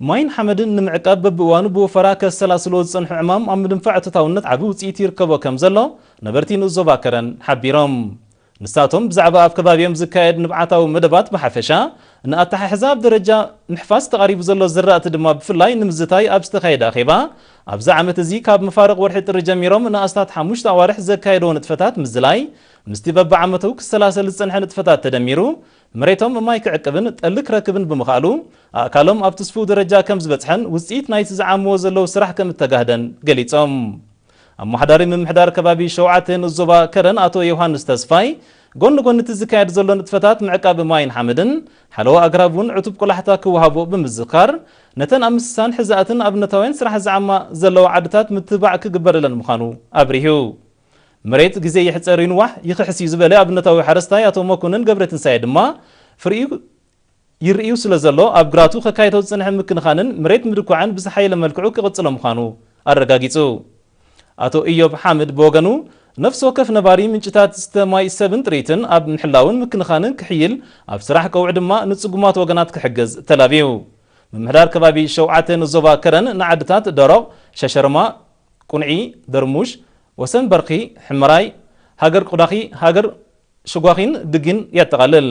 ማይን ሓመድን ንምዕቃብ በብእዋኑ ብወፈራ ከሰላስሎ ዝጸንሑ ዕማም ኣብ ምድንፋዕ እቶታውነት ዓቢ ውጽኢት ይርከቦ ከም ዘሎ ነበርቲ ንዞባ ከረን ሓቢሮም። ንሳቶም ብዛዕባ ኣብ ከባቢኦም ዝካየድ ንብዓታዊ መደባት ብሓፈሻ፣ ንኣተሓሕዛ ኣብ ደረጃ ምሕፋስ ተቓሪቡ ዘሎ ዝራእቲ ድማ ብፍላይ ንምዝታይ ኣብ ዝተኻየደ ኣኼባ፣ ኣብዚ ዓመት እዚ ካብ መፋርቕ ወርሒ ጥሪ ጀሚሮም ንኣስታት ሓሙሽተ ኣዋርሕ ዘካየድዎ ንጥፈታት ምዝላይ፣ ምስቲ በብዓመቱ ክሰላሰል ዝጸንሐ ንጥፈታት ተደሚሩ፣ መሬቶም ማይ ክዕቅብን ጠሊ ክረክብን ብምኽኣሉ፣ ኣእካሎም ኣብ ትስፉው ደረጃ ከም ዝበጽሐን ውጽኢት ናይቲ ዝዓምዎ ዘለዉ ስራሕ ከም እተጋህደን ገሊጾም። ኣመሓዳሪ ምምሕዳር ከባቢ ሸውዓተ ንዞባ ከረን ኣቶ ዮሃንስ ተስፋይ፣ ጎኒ ጎኒ እቲ ዝካየድ ዘሎ ንጥፈታት ምዕቃብ ማይን ሓመድን ሓለዋ ኣግራብ እውን ዕቱብ ቆላሕታ ክወሃቦ ብምዝኻር፣ ነተን ኣብ ምስሳን ሕዛእትን ኣብነታውያን ስራሕ ዝዓማ ዘለዋ ዓድታት ምትብባዕ ክግበረለን ምዃኑ ኣብሪሁ። መሬት ግዜ ይሕጸር ይንዋሕ ይኽሕስ እዩ ዝበለ ኣብነታዊ ሓረስታይ ኣቶ መኮንን ገብረትንሳኤ ድማ፣ ፍሪኡ ይርእዩ ስለ ዘሎ ኣብ ግራቱ ከካይዶ ዝጸንሐ ምክንኻንን መሬት ምድኳዕን ብዝሓየለ መልክዑ ክቕጽሎ ምዃኑ ኣረጋጊጹ። ኣቶ ኢዮብ ሓምድ ብወገኑ፣ ነፍሲ ወከፍ ነባሪ ምንጭታት ዝስተ ማይ ሰብን ጥሪትን ኣብ ምሕላውን ምክንኻንን ክሕይል፣ ኣብ ስራሕ ቀውዒ ድማ ንጽጉማት ወገናት ክሕግዝ ተላብዩ። ምምሕዳር ከባቢ ሸውዓተ ንዞባ ከረን ንዓድታት ደሮቕ፣ ሸሸርማ፣ ቁንዒ፣ ደርሙሽ፣ ወሰን በርኺ፣ ሕመራይ፣ ሃገር ቁዳኺ፣ ሃገር ሽጓኺን ድጊን የጠቓልል።